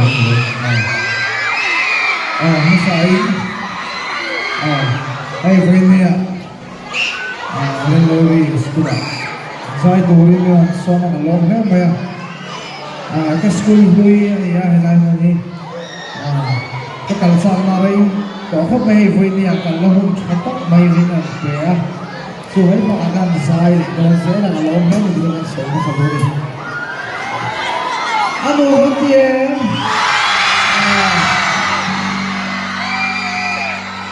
lawm lawm a a hmasa in a hei vawinia a Lalawri school ah zai turin min rawn sawm a ka lawm hle mai a a ka school hlui a ni a helai hmun hi a ka kal chakna rei tawh khawp mai hei vawinia kal la hun tha tak mai min rawn pe a. Chu mai bakah khan zai leh dawn zel ang a lo awm hle ni tih kan sawi hmasa duh a ni. A nuam an ti em?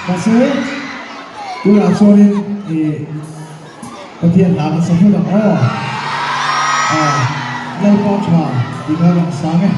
Mahse, tunah chuanin ih Pathian hla kan sa hlut ang aw. Lalpa tha tih kha kan sang e.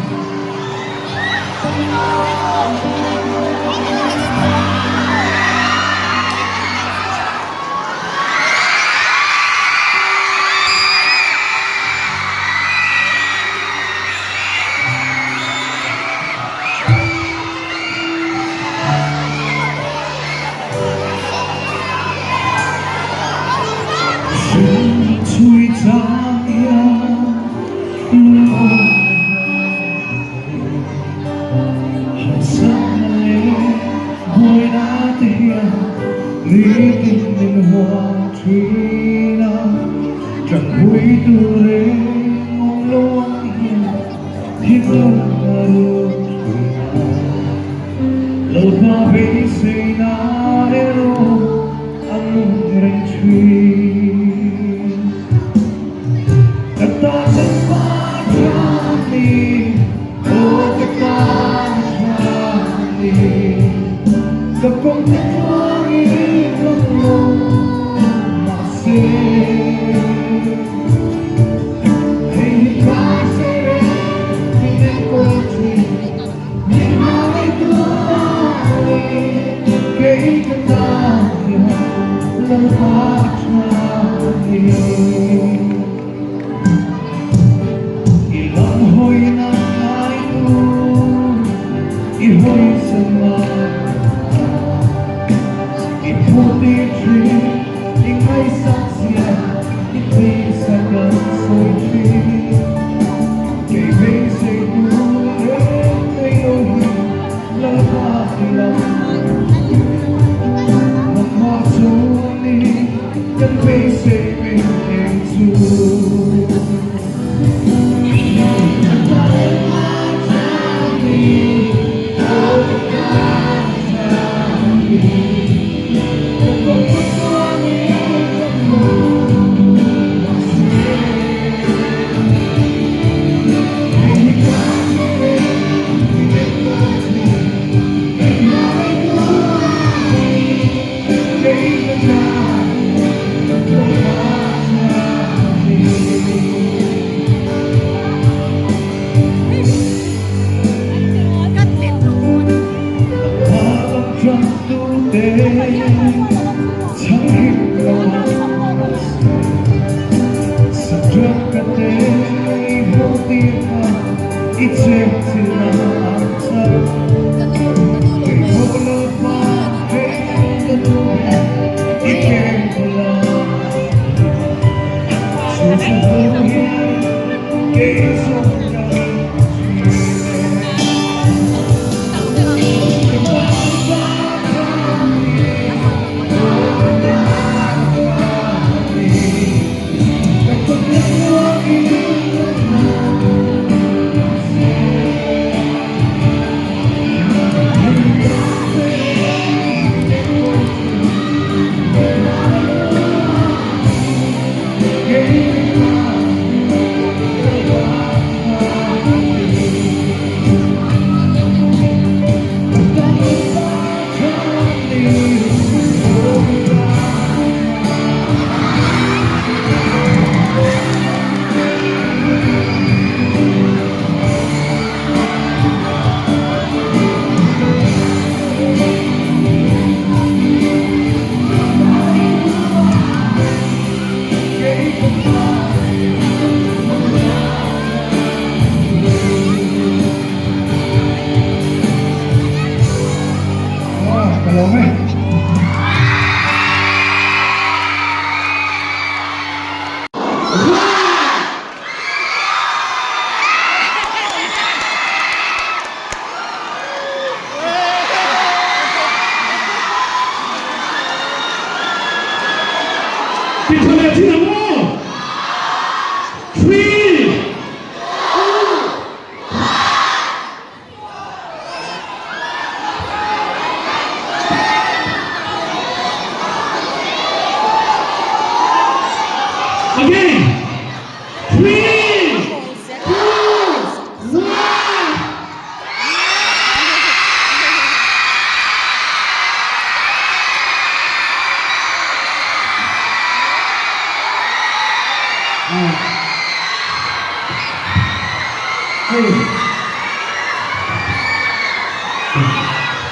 thin ang aw! Three, two, Again! Three, two, one!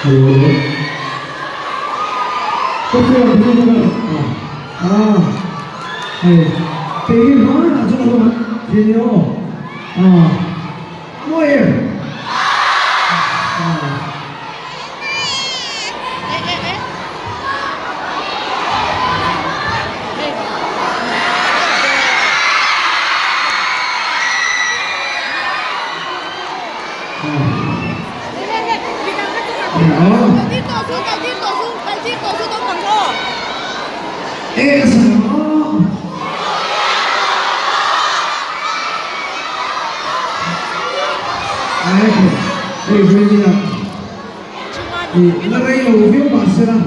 Hello. Ka phone hi ka ah hei kei hi hmanah chuan a awm thei nia aw ah mawi em ah. La rei lo viau mah sela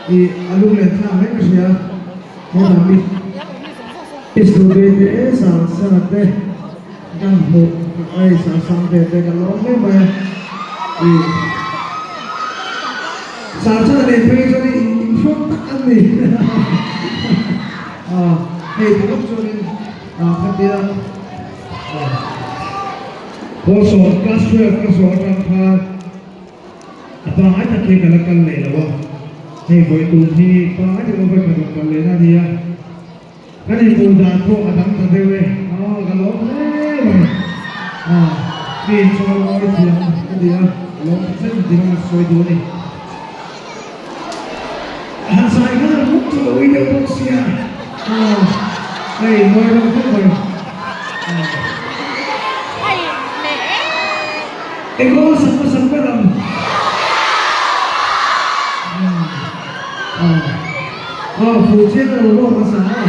ih a lunglen thlak mai ka hria hetah mi pistol te sang sang te Kan hmuh ai sang sang ve te kan lawm hle mai a ih Sarchana nen phei chuan in inhrawt tak an ni ah hei dik chuanin ah khatia ah Kawlsawm class 12 ka zawh atang khan a pangngai tak hi ka la kal leh lo a hei vawi tum hi pangngai tak vawi khat rawn kal leh na a ni a. Kan inhmuh dan pawh a dang ta deuh e. Aw ka lawm hle mai. Aw mi inchawl ngawi thiam ka ti a, ka lawm tak zet in tirang a sawi duh a ni. A han zai nghal mut chu ka ui deuh bawk sia. Aw hei mawi reuh hle mai. Aw. Eng aw sak hmasak ber ang. Aw. Aw fuh chiang lo bawk a sa a.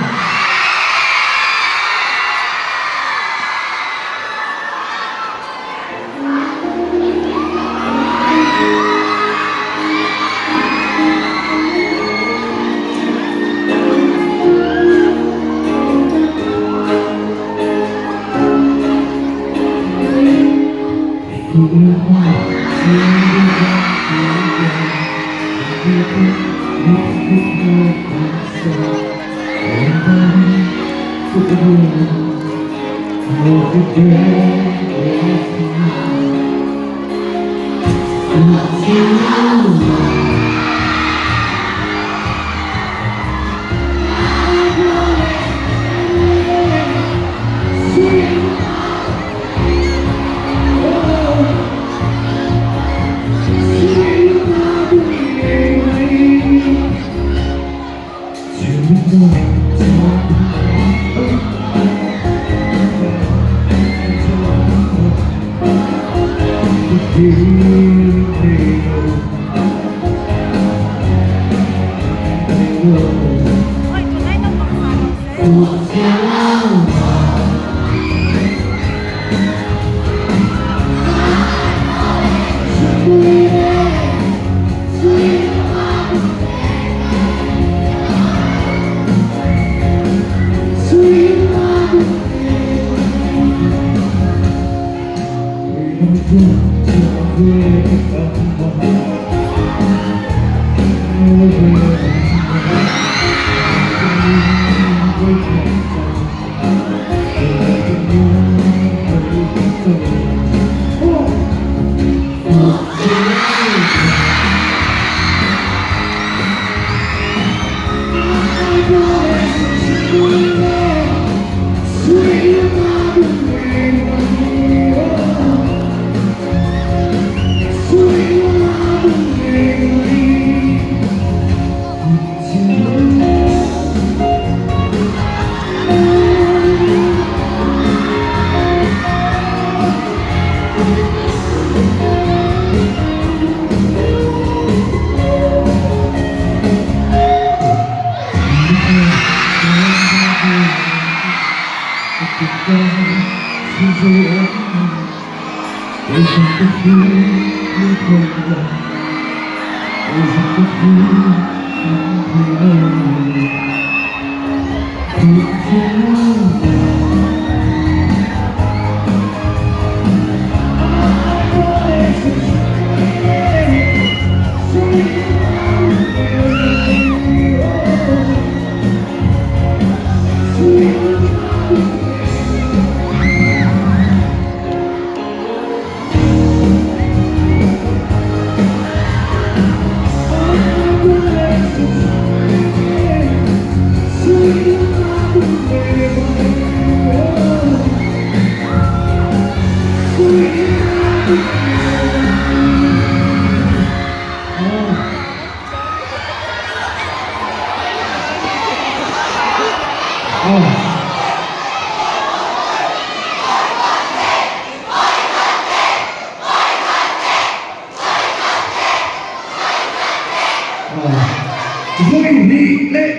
Vawi hnih leh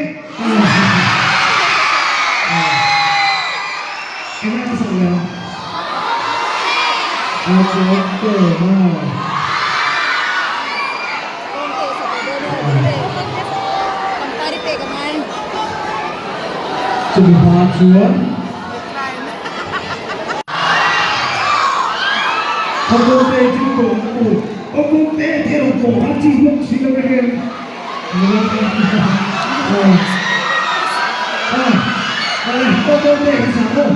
Eng a sak leh a chuan te a. Chumi hma chuan Kawngte chu kawng u kawngte te rawn kawng a chi bawk si lo hian Kawngte ka sang aw.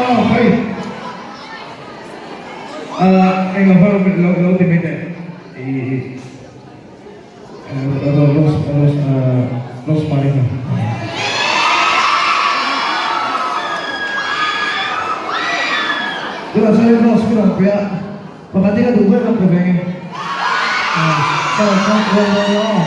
Aw hei ah eng lo lo lo ti mai teh i Rose Rose Rose Marina. Tunah chuan Rose ka rawn pe a, pakhat hi ka duh ber ka pe ve nge. Ka rawn chang kual dawn lo aw.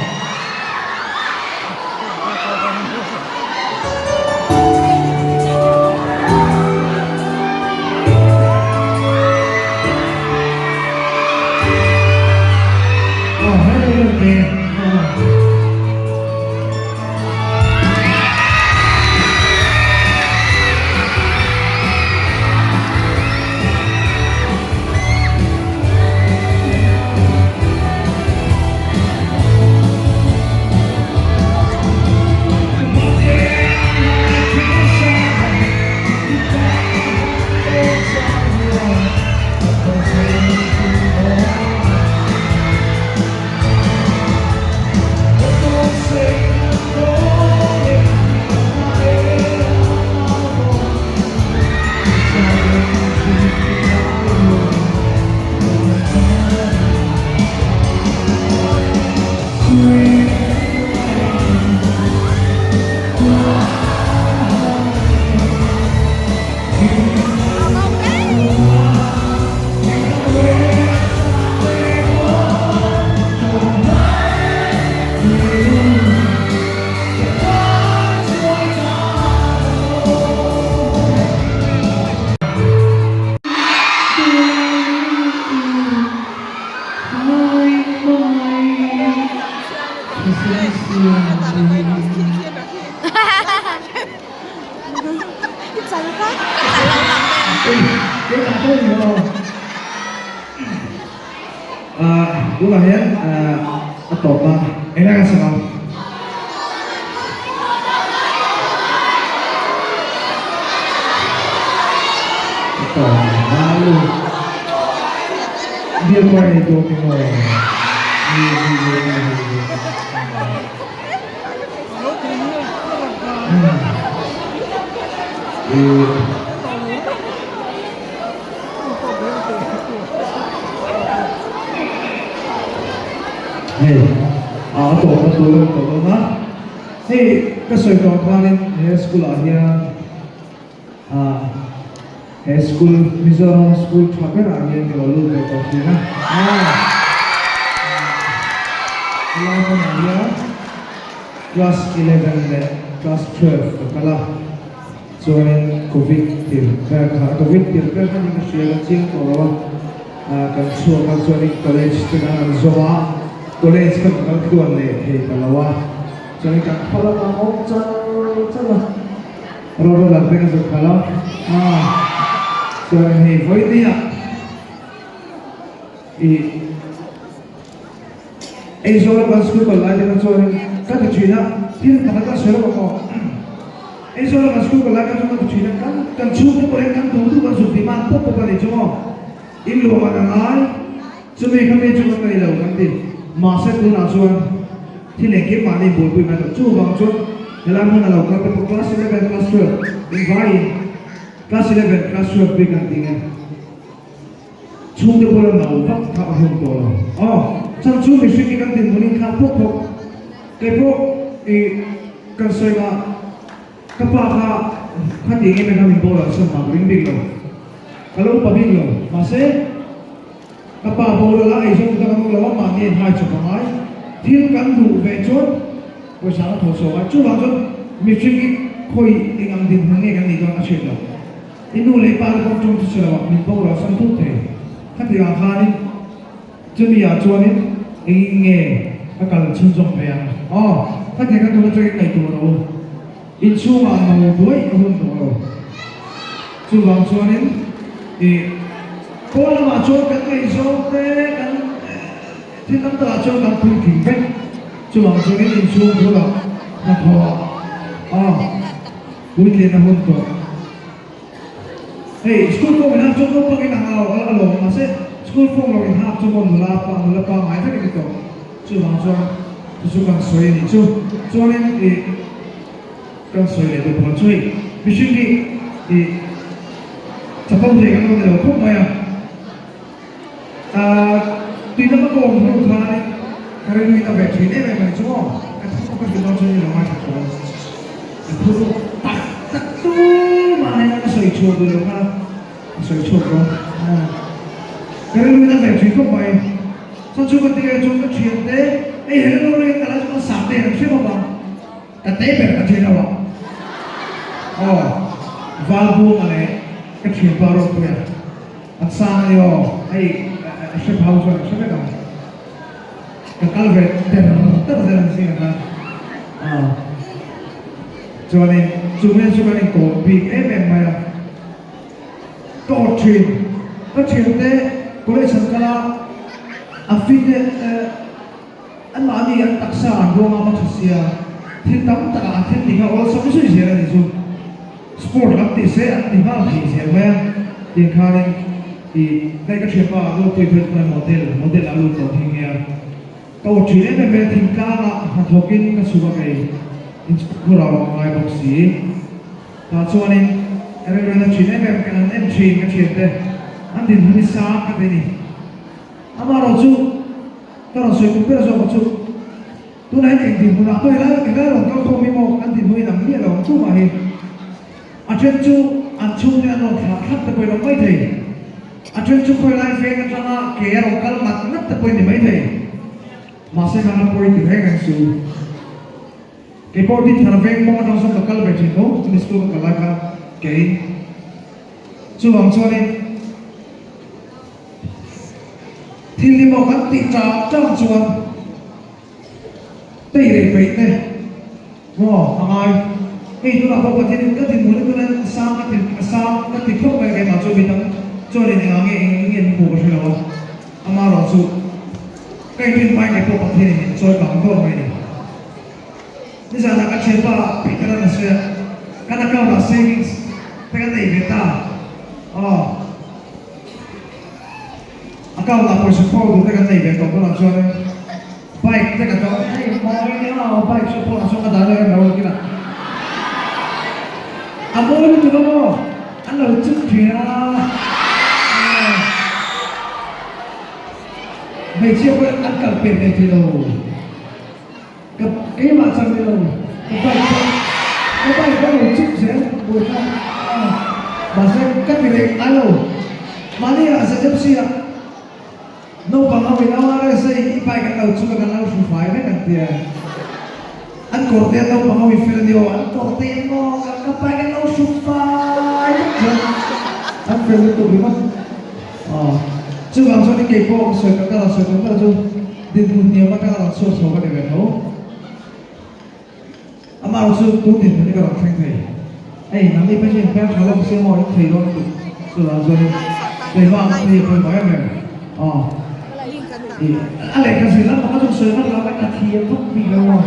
Tunah hian a tawp a, engah ka sawi ang? A tawp a, lu bial pawh a nei dawn emaw? Hei a tawpna tur a ni tawh dawn a, hei ka sawi tawh khanin he school ah hian ah he school Mizoram school tha berah hian ka lo lut ve tawh thin a, helai hmunah hian class 11 leh class 12 ka kal a. Chuanin Covid tir ber kha, Covid tir ber kha ni ka hria ka chiang tawh lo a, kan chhuak a chuanin college te kan han zawm a, college kha ka kal tluan leh thei ta lo a, chuanin kan khaw lamah a awm char char a, rawra lam te ka zuk khalh a, chuanin hei vawinia ih. Aizawl kan school kal lai te kha chuanin ka ti thin a, thil pakhat ka sawi lo maw? Aizawl kan school kal lai kha chuan ka ti thin a, kan kan chhungte pawh hian kan duh duh kan zuk tih man pawp pawp a ni chu maw? In luah man a ngai, chumi kha mi chu kan nei lo kan ti. Mahse tunah chuan thil engkim mahni buaipui mai tawh. Chuvang chuan helai hmun a lo kal te pawh class 11, class 12 invaiin class 11, class 12 bik an ti nge. Chhungte pawh la no vak kha a hun tawh lo. Aw, chhan chu mihring hi kan dinhmun in kha pawp pawp. Kei pawh i kan sawi kha ka pa kha kha ti eng em em kha min boral sawn mah ka ring bik lo. Ka lo upa bik lo. Mahse, ka pa boral a eizawn ta kan awm lo a, mahni a inhai chawp a ngai. Thil kan duh ve chuan pawisa ka thaw chhuak a. Chuvang chuan mihring hi khawi eng ang dinhmun nge kan nih dawn a hriat loh. I nu leh pa te pawh ṭawng chu si lo ah min boral san thut thei. Khatiang ah khanin chumi ah chuanin engin nge ka kal chhunzawm ve ang? Aw, khatiang kha tuna chuan ngaihtuah lo u. Inchhung ah no buai a hun tawh lo. Chuvang chuanin i pawn lamah chuan kan ngaihzawng te kan thil tam takah chuan kan puitling vek. Chuvang chuanin inchhung bulah hnathawh ah aw. Puitlin a hun tawh. Hei school form in hak chu naupang in ang a a lawm mahse school form lo in hak chu maw nula pa nula pangngai vek a ni tawh. Chuvang chuan chu chu kan sawi a nih chu. Chuanin ih kan sawi leh duh phawt chu hei mihring hi ih. Chapo thei kan lo ni lo khawp mai a. Tui lama ka awm hnu khanin ka rilruin a ve thin em em a ni chu maw? Ka thu ka hrilh dawn chuan i lo ngaithla tawh ang. Ka thu tak tak tumah hian ka sawi chhuah duh lo kha ka sawi chhuak dawn. Ka rilruin a ve thin khawp mai. Chuan chu ka ti leh chuan ka thiante hei he rilru hi ka la chuan sah te an hre bawk ang. Ka te ber ka thian lo a. Aw Valbuanga leh ka thianpa Ropuia an sang a ni aw. Hei a hre phau chuan a hre vek ang. Ka kal ve ter ter zel ang zingah khan. Aw chuanin chu hmel chu kan inkawm bik em em mai a. Ka awt thin. Ka thiante college an kal a, a fit e. Anmahni an taksa an ruang a hma tha sia, thil tam takah an thil tih kha awlsam zui zel a ni chu. Sport lam tih se an ti nghal thei zel mai a, tiang khanin i hei ka thianpa a lut pui phei chuan model, model a lut tawh nghe nghe a. Ka aw thin em em e, thingtlangah hnathawkin ka chhuk a kei inchhungkhur a awm ngai bawk si. Tah chuanin ka rilruin a thin em em, ka han en thin ka thiante an dinhmun hi sang ka ti a ni. Amaherawhchu, ka rawn sawi tum ber zawk chu, tunah hian eng dinhmunah pawh helai helai rawn kal khawm hi maw kan dinhmun in ang miah lo ang tumah hi. A then chu an chhungte an rawn thlah thlap te pawhin awm mai thei. A then chu khawilai veng atanga ke a rawn kal ngat ngat te pawhin ni mai thei. Mahse khan a pawi ti reng reng su. Kei pawh Dinthar veng mawng atang sawn ka kal ve thin tho, chumi school ka kal lai khan keiin chuvang chuanin, Thil hi maw kan tih chang chang chuan tei rei peih te maw a ngai. Hei tunah pawh Pathianin ka dinhmun hi tunah hian a sang ka ti a sang ka ti khawp mai a keimah chu mi dang chuanin engah nge eng eng nge min hmuh ka hre lo a, amaherawh chu ka inrin hmain kei pawh Pathianin min chawi vang dawr mai a ni. Nizanah ka thianpa Peter a sawi a, kan account ah savings te kan nei ve ta aw. Account ah pawisa khawl duh te kan nei ve tawh tunah chuan bike te ka tawh hei mawi nia aw bike chu phone ah chuan ka dah leh em lo a kinah a mawi lutuk a maw an lo chuk thin a hmeichhia pawh an kal pek leh thei lo. Ka keimah chang ni lo, ka bike pawh ka bike pawh lo chuk zel buaithlak a, mahse ka ti reng ngai lo. Mahni ah ZMC ah naupang ho in RSA i bike an lo chuk a kan lo hru fai vek an tia. An kawr te an naupang ho in fel a ni aw, an kawr te in maw ka bike an lo hru fai vek chuan an fel lutuk ringawt. Aw chuvang chuan keipawh ka sawi ka rawn sawi tum ber chu. Dinhmun hniam atanga rawn chhuak chho ka ni ve tho. Amah erawh chu tun dinhmun hi ka rawn thleng thei. Hei nangni phei chu in hmel tha lawk sia maw in thei dawn lutuk chuvang chuanin keimah ang hi a pawimawh em em. Aw ih a lehkha zir lampang a chu sawi vak lo a ka thiam vak bik lo maw.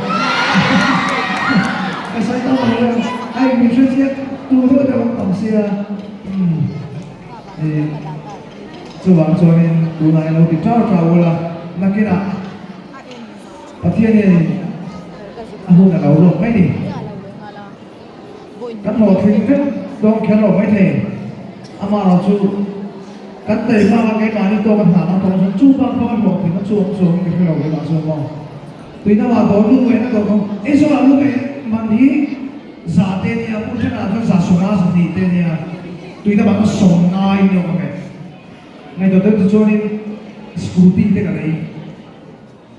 Ka sawi ta mai lo a in min hrechiang tu deuh deuh an tam sia umm ih. Chuvang chuanin tunah i lo ti ṭau ṭau ula, nakinah Pathian hianin a hun a lo ruak mai ni. Kan hlawhtling vek dawn kher lo maithei. Amaherawh chu kan tei baka keimahni tawka hna kan thawk chuan chu bak baka hlawhtling a chuang chuangin ka hre lo keimah chuan maw. Tuinamah dawr lut ngaihna dawr kawng Aizawl-ah lut ngaih man hi Za te nia, hmun ṭhenah chuan za sawma zahnih te nia, tuina bang a sawm ngai ni awm ang e. Ngaihtuah deuh chu chuanin scooty te ka lei,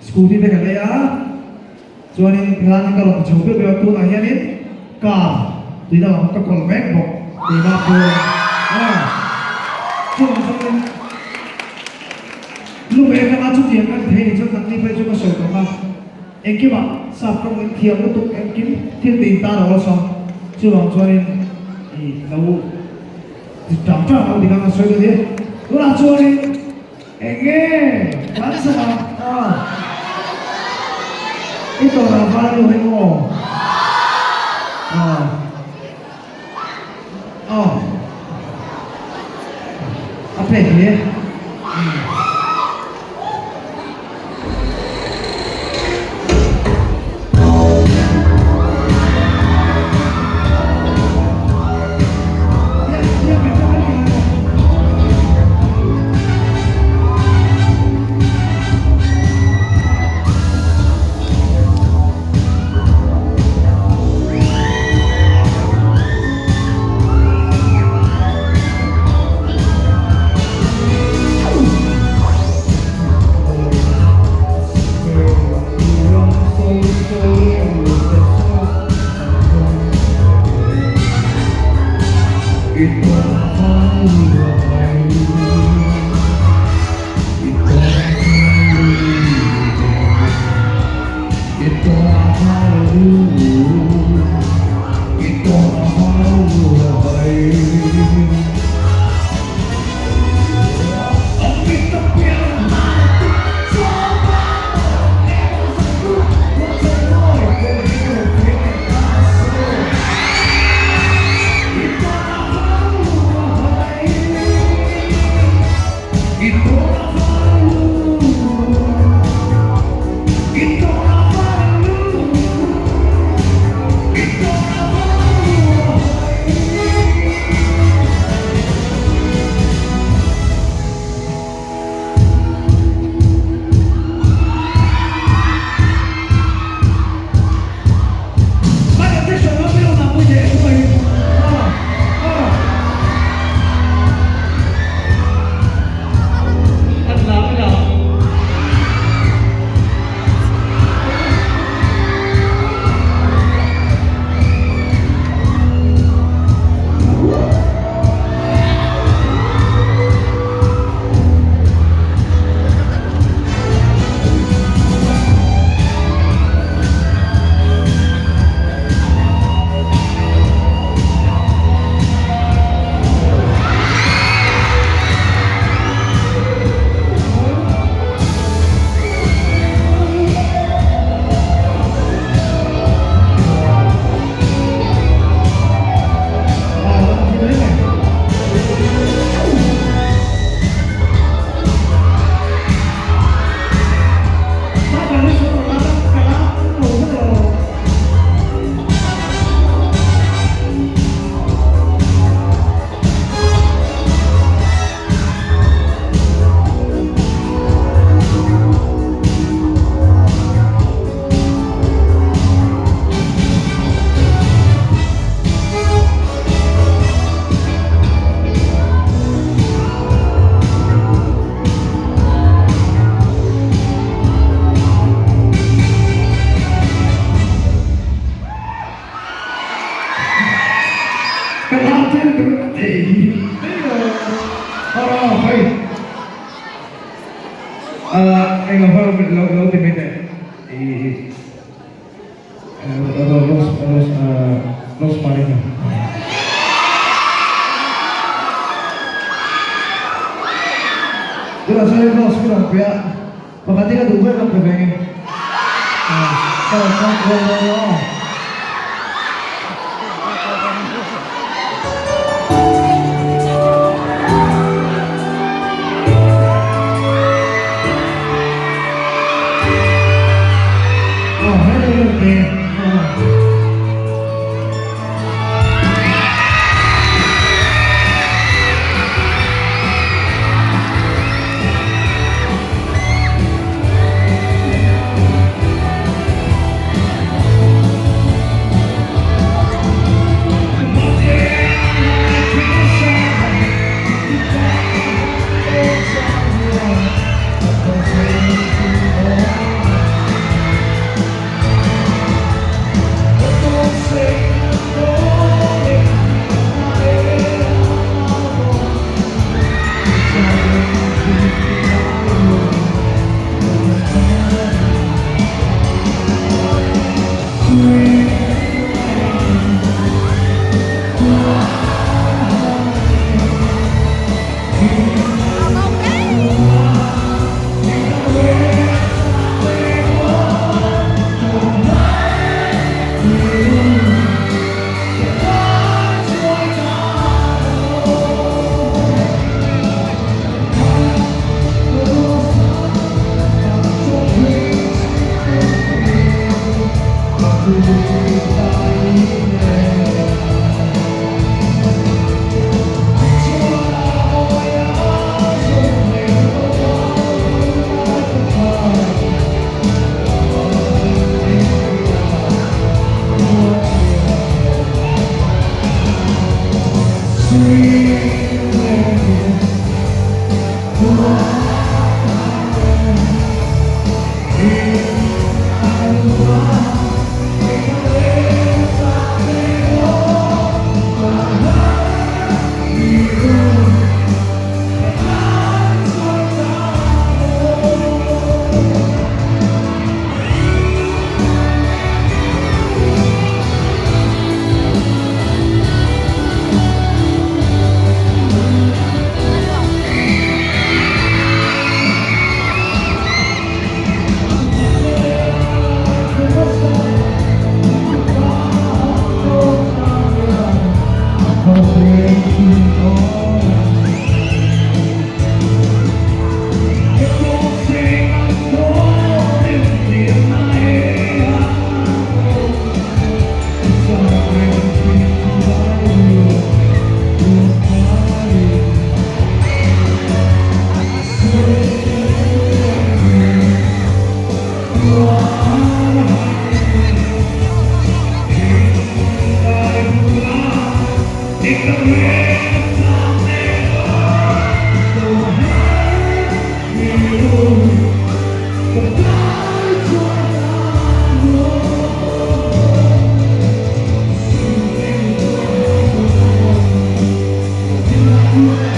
scooty te ka lei a, chuanin tihlanin ka rawn ti chho beuh beuh a, tunah hianin car tuina bang ka kawl mek bawk, keimah pawh a, chuvang chuanin lu ve atanga chutiang kan thei ni chuan nangni phei chu ka sawi tawh a. Engkimah sap tawng in thiam lutuk engkim thil te in tan a awlsam chuvang chuanin i lo ti tang tang lo dikang a sawi dawn hi. Tunah chuanin eng nge kan sak ang a i tawrah val lo hi maw aw aw a pek hi. Two.